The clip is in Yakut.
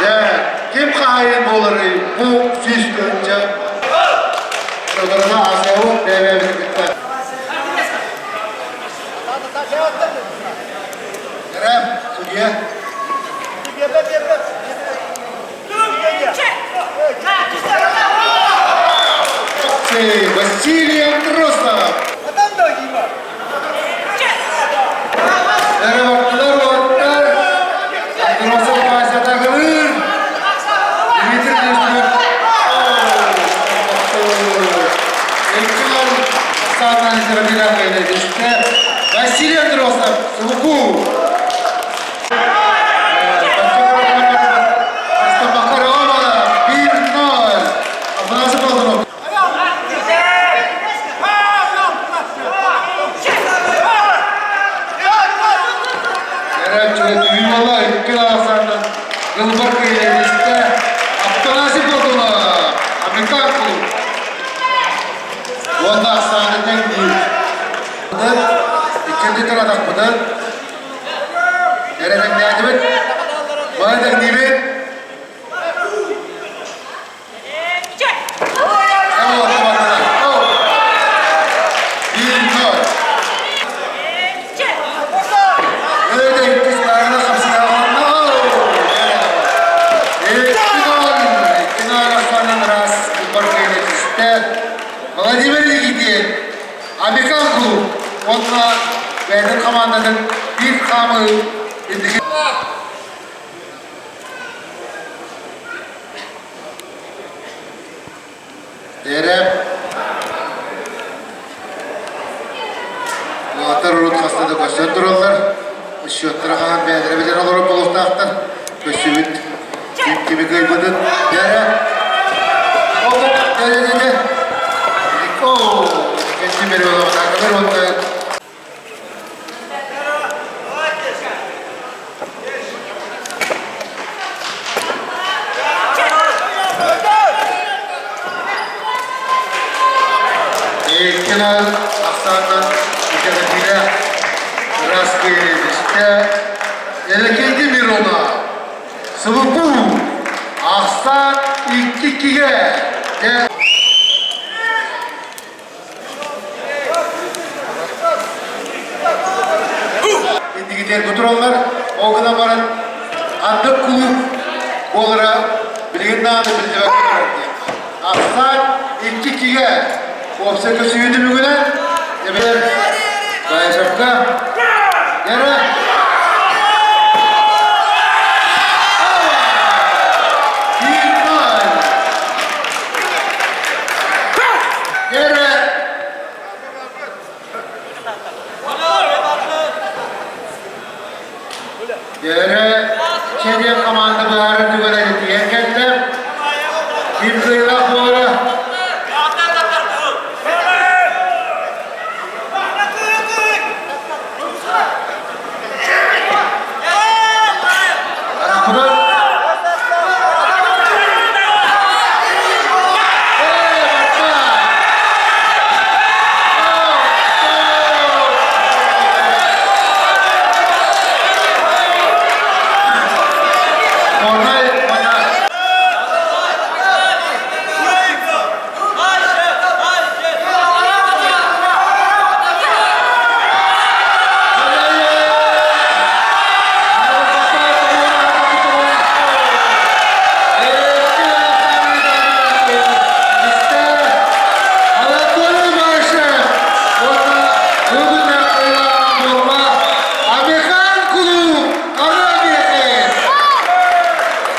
Дьэ, ким хаһаайын буоларый бу 100 тыһыынча Соторуна АСЕУ бэйэ-бэйэбитин кытта. Рэм, судья. Василий Андросов. Өрөбөттүлэр уоттар. Андросов Вася тагылыр. Дмитрий Лесник. Василий Андросов, Субуку. Уонна ахсааны тэҥниир. Иккинчи атахпытын Эрэтэҥнээтибит. Бары тэҥниибит. Владимир Никитин Американ клуб уонна бэйэтин хамаандатын биир хаамыы инники Дэрэп Улааттар урут хаста да көрсөн тураллар. Счеттара хаһан бэйэлэрэ билэн олорор буолуохтаахтар. Көрсүбүт ким кими кыайбытын. Дэрэп Ол дэ дэ О, кэнти бериолоохтаахтар уонна Иккинэн ахсааннан итэҕэтиилээх ыраас киирбистэ Элекейди Мирона Сыбыку ахсаан икки-иккигэ Иннигитигэр бу тураллар, ол гынан баран ханнык кулууп буолара билигин даҕаны биллибэккэ турар диэн. Ахсаан икки-иккигэ уопсай көсүһүү түмүгүнэн эбэтэр Баишевка Гера Гера Гера Чедиэн команда быһаарар түгэнэ тиийэн.